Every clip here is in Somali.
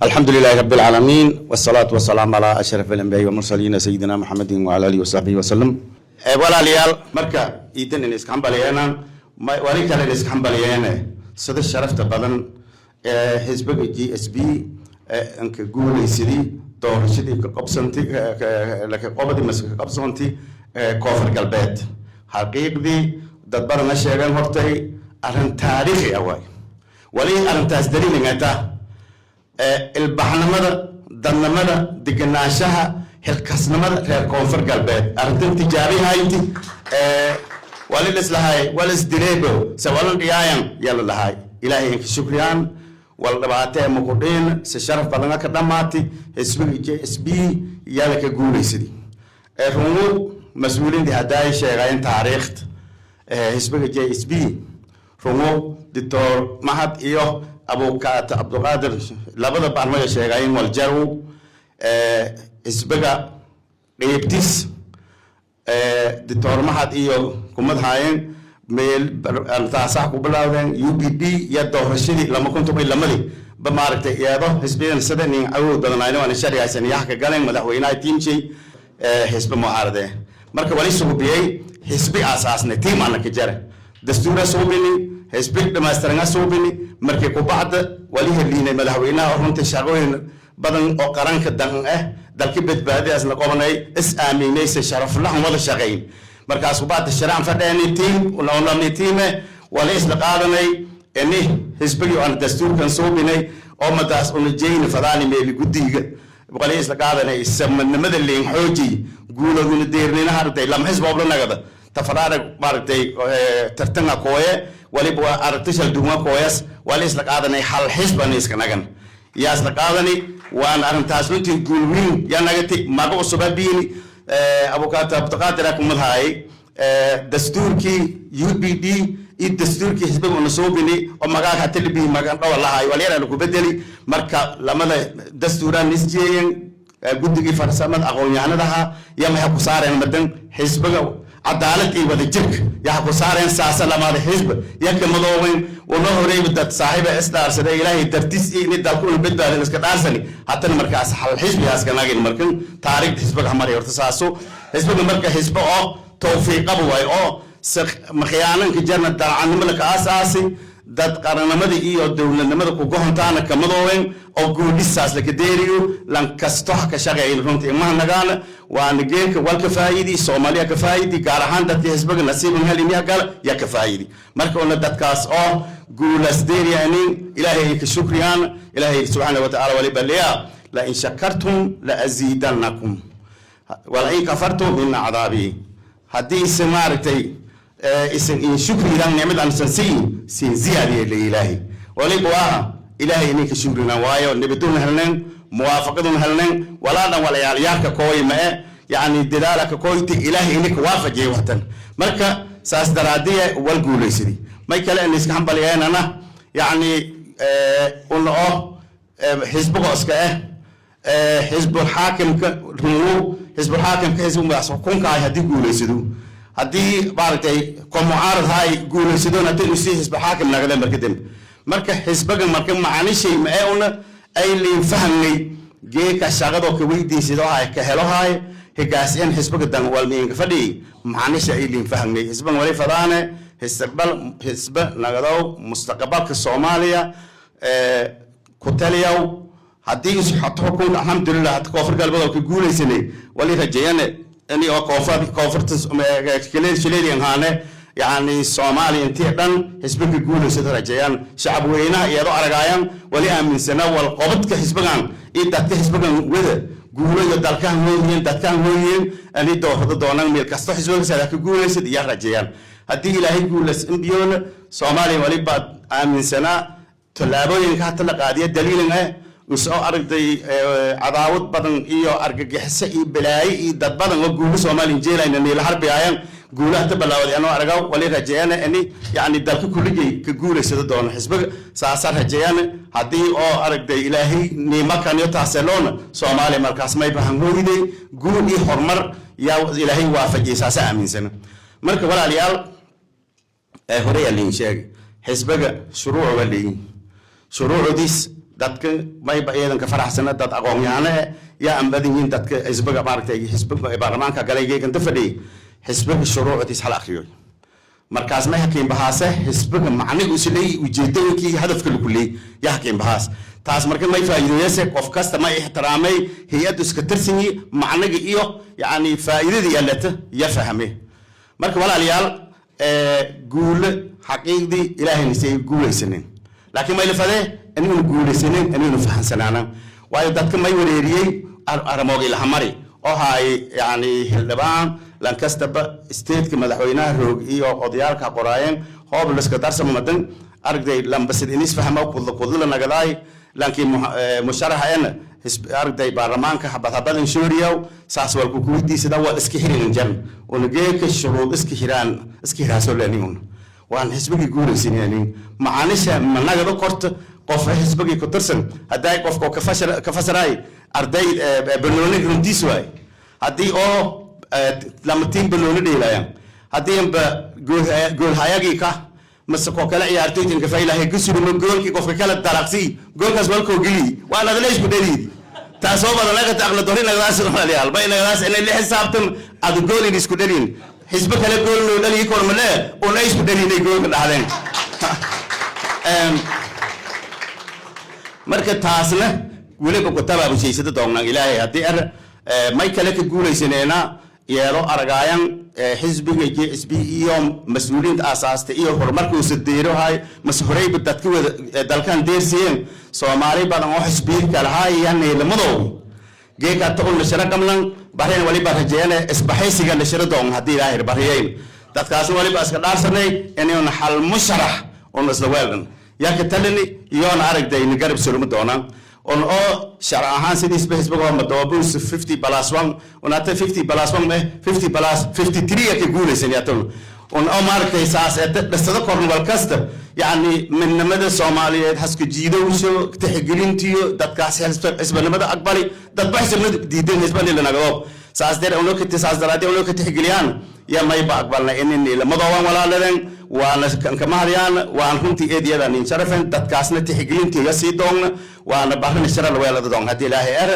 الحمد لله رب العالمين، والصلاة والسلام على أشرف الأنبياء والمرسلين، سيدنا محمد وعلى آله وصحبه وسلم. Walaalayaal, marka iidan in iska hambalyeena, wali kale in iska hambalyeene sida sharafta badan ee xisbiga GSP anka guulaysadii doorashadii ka qabsantay, laka qobadi mase ka qabsantay Koonfur Galbeed. Xaqiiqdii dad badana sheegeen hortay, arrin taariikhi ah waay. Wali arrintaas daliilingata ilbaxnimada, dadnimada, degenaanshaha, xilkasnimada reer Koonfur Galbeed. Arrintan tijaabihaynti wali lislahay wal isdileebo se walan dhiyaayan yala lahay. Ilaahay inka shukriyaan, wal dhibaatee makudhiin, si sharaf badana ka dhammaati, xisbiga JSP yala ka guulaysadi. Rungu mas-uuliintii haddaay sheegayen taariikhda xisbiga JSP, rungu Doctor Mahad iyo Abukaata Cabduqaadir labada barmaga sheegayen waljaru xisbiga qeybtis Doctor Mahad iyo kumad haayeen meel taasax ku bilowdeen UPD iyo doorashadii 2012-dii ba maaragtay, iyado xisbiyan sida nin awood badanayna waana sharciyaysan yaha ka galeen madaxweynaha tiimshay xisbi mucaarade. Marka wali suubiyey xisbi aasaasnay, tiim ana ka jara, dastuura suubini, xisbi dhamaystiranga suubini. Markii ku bacda wali heliinay madaxweynaha oo runtii shaqooyin badan oo qaranka dan ah, dalka badbaadidaasna qobanay, is aaminaysa, sharaflahan wada shaqayn. Markaas kubacda sharcan fadheeni, tiim lami tiime wali isla qaadanay ini xisbigii aan dastuurkan suubinay oo madaas una jeyni fadaani meeli guddiga. Wali isla qaadanay samadnimada liin xooji guuladuna deernina aragtay lama xisbi obla nagada tafaraarag maaragtay tartanga kooye, waliba waa aragti shal duuma kooyas. Wali isla qaadanay hal xisbana iska nagan yaa isla qaadani. Waan arrintaas runtii guul weyn yaa nagati. Maga cusuba biini abukaata Abdiqaadir kumad haayay dastuurkii UPD iyo dastuurkii xisbiga una suubini oo magaga hatalibihi magan dhawa lahaay walyara lagu bedeli. Marka lamada dastuuraan isjeeyen guddigii farsamada aqoon-yahanadaha iyo maxay ku saareen madan xisbiga cadaalad iyo wadajirka yaha ku saareen, saasa lamada xisbi yaka madooben. Una horeyba dad saaxiiba isdhaarsaday, Ilaahay dartis iyo ini dalka una badbaadin iska dhaarsani. Haddana markaas hal xisbigaas kanagin. Markan taariikhda xisbiga maray horta saaso. Xisbiga marka xisbi oo tawfiiqaba waay oo khiyaananka jarna, daacadnimada ka aasaasi, dad qarannimada iyo dowladnimada kugohontaana kamadoowen oo guudhisaas laka deeriyo. Lan kasto ha ka shaqeeyin runtii imaha nagaana waana geelka wal ka faa'idi, Soomaaliya ka faa'idi, gaar ahaan dadka xisbiga nasiiban helin gala ya ka faa'idi. Marka una dadkaas oo guulas deeriyanin, Ilaahay ay ka shukriyaan. Ilaahay subxaana wa tacaala waliba liya: "La in shakartum la aziidannakum wala in kafartum ina cadaabii." Haddii se maaragtay isan in shukridan nicmad aan siin siin ziyaadiye la Ilaahay. Waliba waa Ilaahay ininka shukrina, waayo nabadun helneen, muwaafaqadun helneen, walaadan walayaalyaarka kooyi mae, yacni dadaalaka kooyti, Ilaahay ininka waafajiyay watan. Marka saas daraadiya wal guulaysadi. May kale in iska hambalyeenana, yacni una oo xisbiga iska ah xisbulxaakimka rungu, xisbulxaakimka xisbi madax xukunkaay haddii guulaysado, haddii maaragtay ko mucaarad haay guulaysadoon, haddii usii xisbi xaakim nagade. Marka dambe marka xisbiga marka macanishay ma ee una ay liin fahamnay geeka shaqadoo ka weydiisado haay ka helo haay higaas in xisbiga dan walmiinka fadhiyi macanisha ay liin fahamnay. Xisbigan wali fadaane xisbal xisbe nagadow mustaqbalka Soomaaliya ku taliyaw. Haddii is xukunka, alxamdulilah, hadda Koonfur Galbeed oo ka guulaysanay, wali rajeeyane ini oo koonfur koonfurta shileedian haane, yacni Soomaaliya intii dhan xisbiga guulaysado rajeeyaan. Shacab weynaha iyadoo aragaayaan wali aaminsana wal qobadka xisbigan iyo dadka xisbigan wada guulo iyo dalkahan hooyihiin, dadkahan hooyihiin ani doorado doonaan. Meel kasto xisbiga ka guulaysad iyo rajeeyaan. Haddii Ilaahay guulas imbiyoona, Soomaaliya wali baad aaminsanaa tallaabooyinka hata la qaadiya daliilin ah usoo aragtay cadaawad badan iyo argagixiso iyo balaayo iyo dad badan oo guulo Soomaaliya jeelayna niila harbiyaayaan. Guulaha ta bilaawday anoo aragaw, wali rajeeyana ini yacni dalka kulligay ka guulaysado doono xisbiga, saasaa rajeeyana. Haddii oo aragtay Ilaahay niimakan iyo taaseloona, Soomaaliya markaas may bahan hooyday guul iyo horumar yaa Ilaahay waafajiyay, saasaa aaminsana. Marka walaalayaal, horey liin sheegay xisbiga shuruuc waa leeyihin, shuruucdiis Dadka mayba ciidanka faraxsana, dad aqoon-yahano eh yaa aan badan yihiin. Dadka xisbiga, maaragtay, xisbiga baarlamaanka galay geekanta fadhiyay, xisbiga shuruucdiis hala akhriyo. Markaas may hakiin bahaase xisbiga macnigu is leeyahy, ujeedooyinkii, hadafka lagu leeyay yaa hakiin bahaas. Taas marka may faa'iideeyase qof kasta may ixtiraamay hay-addu iska tirsanyi, macniga iyo yacni faa'iidada yeelata ya fahmay. Marka walaalayaal, guule xaqiiqdii Ilaahayna siay guulaysanin, laakiin may lafadee inaynu guulaysanin inaynu fahansanaana, waayo dadka may wareeriyey aramoogii lahamari oo haay, yacni xildhibaan lankastaba stateka madaxweynaha roog iyo odayaalka qoraayeen hoob liska darsama madan aragday lambasid inis fahma kudla kudla nagadaay. Laakiin musharaxa en aragday baarlamaanka habad habadan shooriyaw saas walku kuweydiisada waa iska xirin jan unageeka shuruud iska xiraan iska xiraasoo leeniun waan xisbigii guulaysanaynin macaanisha managada korta. Qof xisbigii ku tirsan hadday qofka ka fasaraay arday banooni runtiis waay, haddii oo lama tiim banooni dheelayaan, haddii anba goolhayagii ka mase koo kale ciyaartoytanka faylahay kusurimo goolkii qofka kale dalaqsi, goolkaas walkoo geliy waan adala isku dheliidi. Taasoo badan lagata aqla dori nagadaas. Walaalayaal, bay nagadaas inay la xisaabtan adu gool in isku dhelin, xisbo kale gool loo dhaliyi kormale una isku dhalinay goolka dhaxdeen. Marka taasna weliba ku tabaabushaysato doonnaan Ilaahay haddii ar may kale ka guulaysaneena yeelo aragaayan xisbiga JSB iyo mas-uuliyiinta aasaasta iyo horumarka uusa deerohay mase horeyba dadka wada dalkan deersiyeen. Soomaali badan oo xisbiyadka lahaa neelamadooda geekata un nasharo qabnan bareen waliba rajeene isbaxaysiga nasharo doon haddii Ilaahay bariyeyn. Dadkaasna waliba iska dhaarsanay inayna xal musharax un isla weeldhan yaa ka talini iyoona aragday na garab suruma doonaan on oo sharci ahaan sidiisba xisbiga madoobuus 50+1 un hata 50+1 meh, 50 plus 53 ka guulaysan yaatan un oo maaragtay saas ee dhasado korn wal kasta, yacni midnimada Soomaaliyeed haska jiidowsho tixgelintiyo dadkaas xisbanimada aqbali dadba xisbnimada diidan xisbani lanagado saas der unoo ka saas daraadee unoo ka tixgeliyaan ya mayba aqbalna inin lamadooban walaaladeen waana kama hadiyaan waan runtii eediyada nin sharafen dadkaasna tixgelintiga sii doonna waana barina shara weelada doon haddii Ilaahay er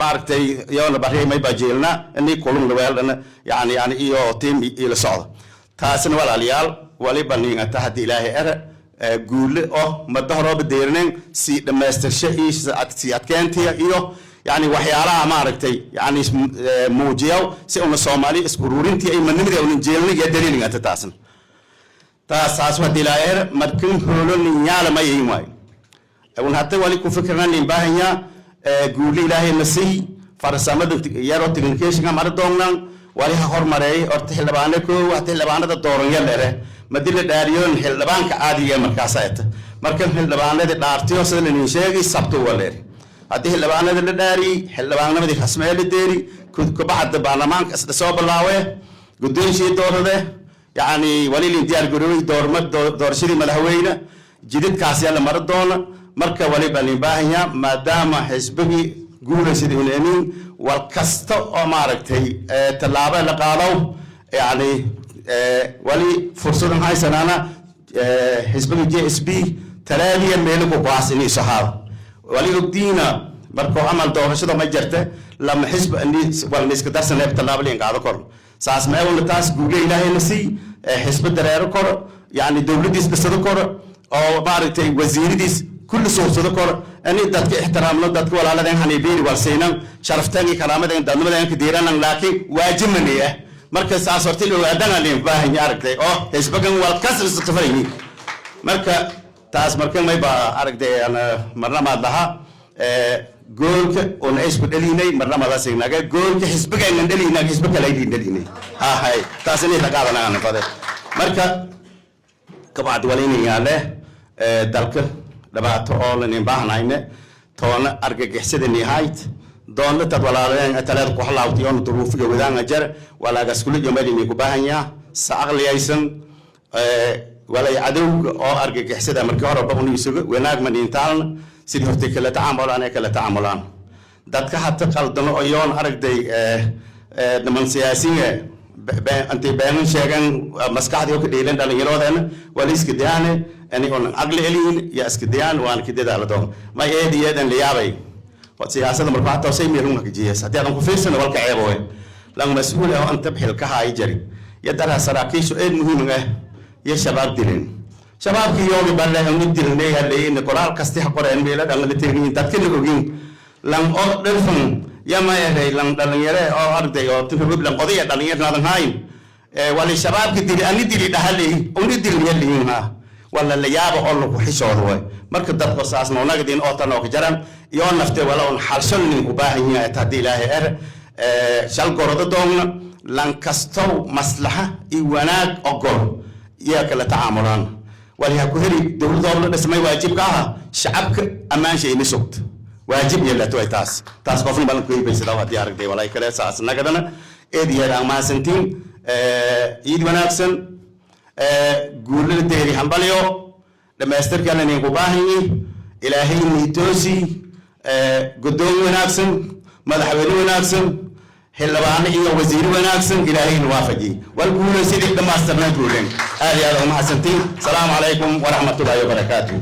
maaragtay yoona barri may baa jeelna ini kulun weeldana yani iyo tiim ila socdo. Taasna walaalayaal waliba ningata haddii Ilaahay er guule oo madda horooba deerinen sii dhammaystirsho iyo sii adkeyntiya iyo yani waxyaalaha maaragtay yani muujiyaw si una Soomaali isku ururintii ay madnimadii una jeelna iyo daliilingata taasna taas saas waa dilaayer. Markin hoolo nin yaala ma yihin waayo un hadda wali ku fikirna nin baahanya guuli Ilaahay na sii farsamada yaroo technication mara doonnan wali ha hormareey horta xildhibaano koo hata xildhibaanada dooran yar dhere madi la dhaariyoon xildhibaanka caadiga markaas ayta. Marka xildhibaanadii dhaartiyo sida lanin sheegay sabto waa leeri haddii xildhibaanada la dhaariyey xildhibaannimadii rasmee la deeri kubacda baarlamaanka isla soo bilaawe guddoonshii doorade, yacni wali lin diyaar garoobay doorma doorashadii madaxweyne jididkaas yaa la mari doona. Marka waliba lin baahanya maadaama xisbigii guulaysid uneeniin wal kasta oo maaragtay tallaabo la qaado, yacni wali fursadan haysanaana xisbiga JSB talaadiya meelo ku go'aas inay isu ahaado. Wali ogdiina markoo amal doorashada ma jirta lama xisbi wal niska darsaneeb tallaabo liin qaado kor saas ma ewna taas guule Ilaahay na sii xisbi dareero kor, yacni dowladdiis dhisado kor oo maaragtay wasiiradiis kulli suursado kor ini dadka ixtiraamno dadka walaaladeen hanibiiri walsiinan sharafteen iyo karaamadeen dadnimadeen ka diiranan, laakiin waajibmani ah. Marka saas horta la ogaadana liin baahanya aragtay oo xisbigan wal kas istafarayni. Marka taas marka may baa aragtay ana marna maad lahaa goolka oona isku dhalinay marna maadaas naga goolka xisbiga inaan dhalinay xisbi kale aydiin dhalinay ha hay taas inay taqaadana aan fade. Marka kabacdi walinayaan dalka dhibaato oo lanin baahnayne toona argagixisada nihayd doonna tad walaaleen taleed ku halaawti oona duruufo iyo wadaanga jar walaagas kula iyo meel ku baahanyaa sa aqliyaysan walay cadowga oo argagixisada markii horeba unu isuga wanaag ma dhintaalna sidii hortay kala tacaamulaan ee kala tacaamulaan dadka hata qaldano oo yoon aragtay niman siyaasiga Intay beenan sheegan, maskaxdii ka dheelan dhalinyarodeena waa la iska dayaane ani oon aqli elihin ya iska dayaan, waan ka dadaala doon. Ma eed iyo eedan la yaabay siyaasada marka hataa say meelun hakajiyas haddii aadan ku fiirsana walka ceebo lang mas-uul ah oo anta xil ka haay jari iyo daraha saraakiishu eed muhiim ah iyo shabaab dilin, shabaabkii yoogi balle anu dilnay haleyin qoraal kasti ha qoreen meela dhan la tirgin dadka la ogin lang oo dhirfan yama eray lang dhalinyare oo arday oo tinka lang odaya dhalinyar naadan hayn wali shabaabki dili ani dili dhahaley uni dilin yalihin ha wala la yaabo oo lagu xishoodo way. Marka dadku saas noonagadin oo tan oo ka jaran iyo nafte wala on xalshol nin u baahan yahay haddii Ilaahay er shal gorado doogna lan kastow maslaxa iyo wanaag ogol iyaa kala tacaamulaan wali ha ku heli dowladooda la dhismay. Waajibka aha shacabka ammaansha ina sugto waajib yeelato ay taas qofna balan ku hibaysada haddii aragtay walay kale saas nagadana. Eed iyo eed aan mahadsantiin, ciid wanaagsan, guulada deeri, hambalyo dhamaystirkana ninku baahanyi. Ilaahay niitoosi guddoon wanaagsan, madaxweyne wanaagsan, xildhibaano iyo wasiir wanaagsan Ilaahayna waafajiy wal guulo sidii dhammaystirnaa guuleen. Aad iyo aad u mahadsantiin. Asalaamu calaykum waraxmatullaahi wabarakaatu.